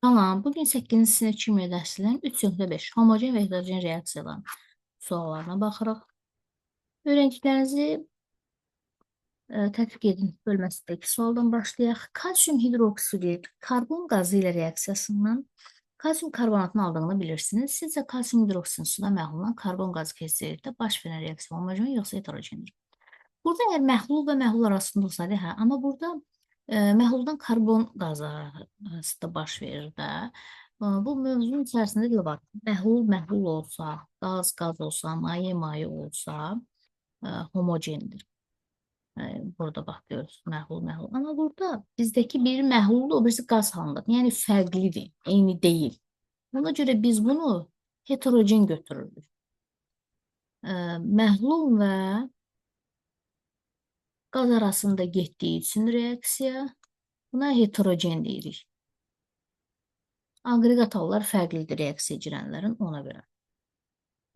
Tamam, bugün 8-ci sinif kimya dərsinin 3.5 homogen və heterogen reaksiyaların suallarına baxırıq. Öyrəndiklərinizi tətbiq edin bölməsindəki sualdan başlayaq. Kalsium hidroksidi karbon qazı ilə reaksiyasından kalsium karbonatını aldığını bilirsiniz. Sizcə kalsium hidroksidin suda məhluldan karbon qazı keçirildə baş verən reaksiya homogen yoxsa heterogendir? Burada əgər məhlul və məhlul arasında olsaydı, hə, amma burada məhluldan karbon qazı arasında baş verir də. Bu mövzunun içərisində də var. Məhlul məhlul olsa, qaz qaz olsa, maye maye olsa homogendir. Burada bax görürsünüz, məhlul məhlul. Amma burada bizdəki biri məhluldur, o birisi qaz halındadır. Yəni fərqlidir, eyni deyil. Ona görə biz bunu heterogen götürürük. Məhlul və qaz arasında getdiyi üçün reaksiya, buna heterogen deyirik. Aqreqat hallar fərqlidir reaksiya girənlərin ona görə.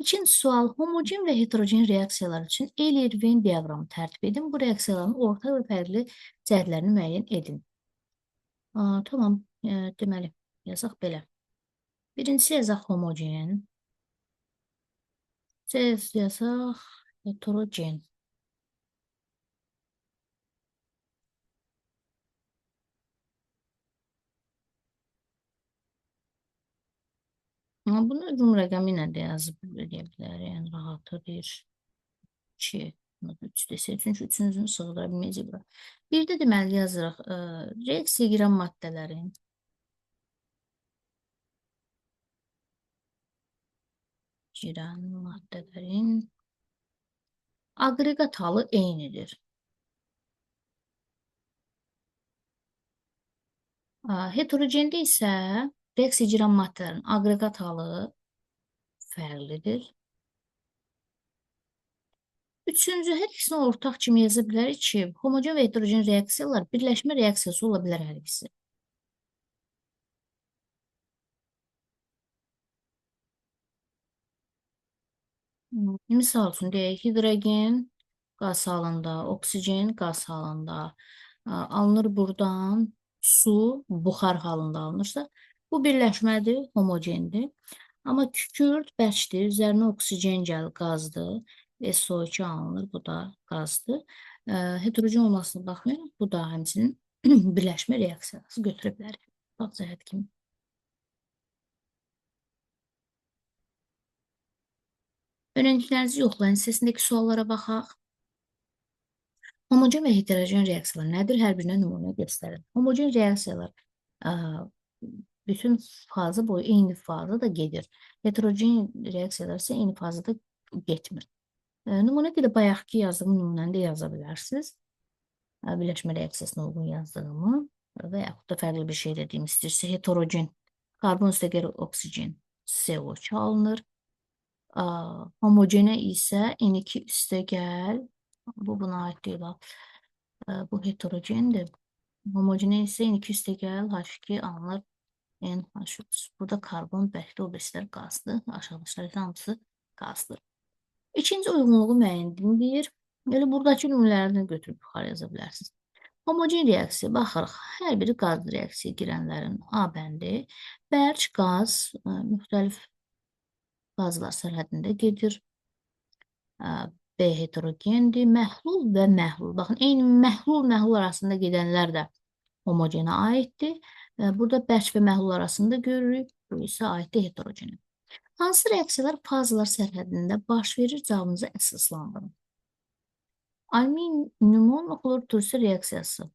İkinci sual, homogen və heterogen reaksiyalar üçün Euler-Venn diaqramı tərtib edin. Bu reaksiyaların ortaq və fərqli cəhətlərini müəyyən edin. Tamam, deməli, yazaq belə. Birincisi yazaq homogen. C yazaq heterogen. Amma bunu rum rəqəmi ilə də yazıb eləyə bilərik. Yəni rahatı 1, 2, 3 desək. Çünki üçüncünü sığdıra bilməyəcək bura. Bir də deməli yazırıq, reaksiyaya girən maddələrin aqreqat halı eynidir. Heterogendə isə reaksiya girən maddələrin aqreqat halı fərqlidir. Üçüncü, hər ikisini ortaq kimi yaza bilərik ki, homogen və heterogen reaksiyalar birləşmə reaksiyası ola bilər hər ikisi. Misal üçün deyək, hidrogen qaz halında, oksigen qaz halında alınır buradan, su buxar halında alınırsa, bu birləşmədir, homogendir. Amma kükürt bərkdir, üzərinə oksigen gəlir, qazdır. SO2 alınır, bu da qazdır. Heterogen olmasına baxmayaraq, bu da həmçinin birləşmə reaksiyası götürə bilərik. Bax, cəhət kimi. Öyrəndiklərinizi yoxlayın. Hissəsindəki suallara baxaq. Homogen və heterogen reaksiyalar nədir? Hər birinə nümunə göstərin. Homogen reaksiyalar bütün fazı boyu eyni fazada gedir. Heterogen reaksiyalar isə eyni fazada getmir. Nümunə də bayaqki yazdığım nümunəni də yaza bilərsiniz. Birləşmə reaksiyasına uyğun yazdığımı və yaxud da fərqli bir şey də deyim istəyirsə, heterogen karbon üstəgəl oksigen CO2 alınır. Homogenə isə N2 üstəgəl, bu buna aid deyil, bu heterogendir. Homogenə isə N2 üstəgəl H2 alınır. NH3. Burada karbon bərkdir, o birislər qazdır. Aşağıdakılar isə hamısı qazdır. İkinci uyğunluğu müəyyən edin deyir. Elə buradakı nümunələrini götürüb yuxarı yaza bilərsiniz. Homogen reaksiya baxırıq. Hər biri qaz reaksiyaya girənlərin A bəndi. Bərk qaz müxtəlif qazlar sərhədində gedir. B heterogendir. Məhlul və məhlul. Baxın, eyni məhlul məhlul arasında gedənlər də homogenə aiddir. Burada bərk və məhlul arasında görürük. Bu isə aiddir heterogenə. Hansı reaksiyalar fazalar sərhədində baş verir? Cavabınızı əsaslandırın. Alüminiumun xlor turşusu reaksiyası.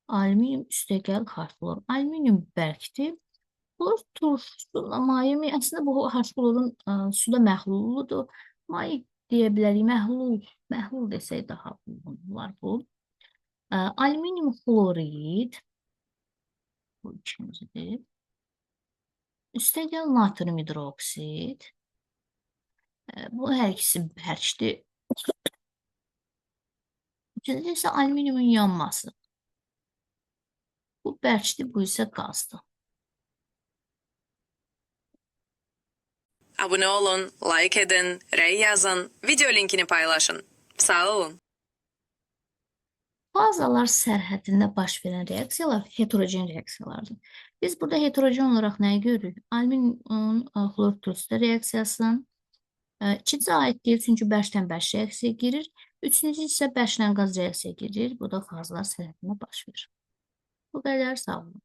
Alüminium üstəgəl H xlor. Alüminium bərkdir. Xlor turşusu maye mi? Əslində bu H xlorun suda məhluludur. Maye deyə bilərik. Məhlul, məhlul desək daha uyğun olar bu. Alüminium xlorid. Bu ikincidir. Üstəgəl natrium hidroksid. Bu hər ikisi bərkdir. Üçüncü isə alüminiumun yanması. Bu bərkdir, bu isə qazdır. Abone olun, like edin, rey yazın, video linkini paylaşın. Sağ olun. Fazalar sərhədində baş verən reaksiyalar heterogen reaksiyalardır. Biz burada heterogen olaraq nəyi görürük? Alüminium xlor turşusu reaksiyasının ikinci aid deyil, çünki bərkdən bərk reaksiyaya girir. Üçüncü isə bərklə qaz reaksiyaya girir. Bu da fazalar sərhədində baş verir. Bu qədər, sağ olun.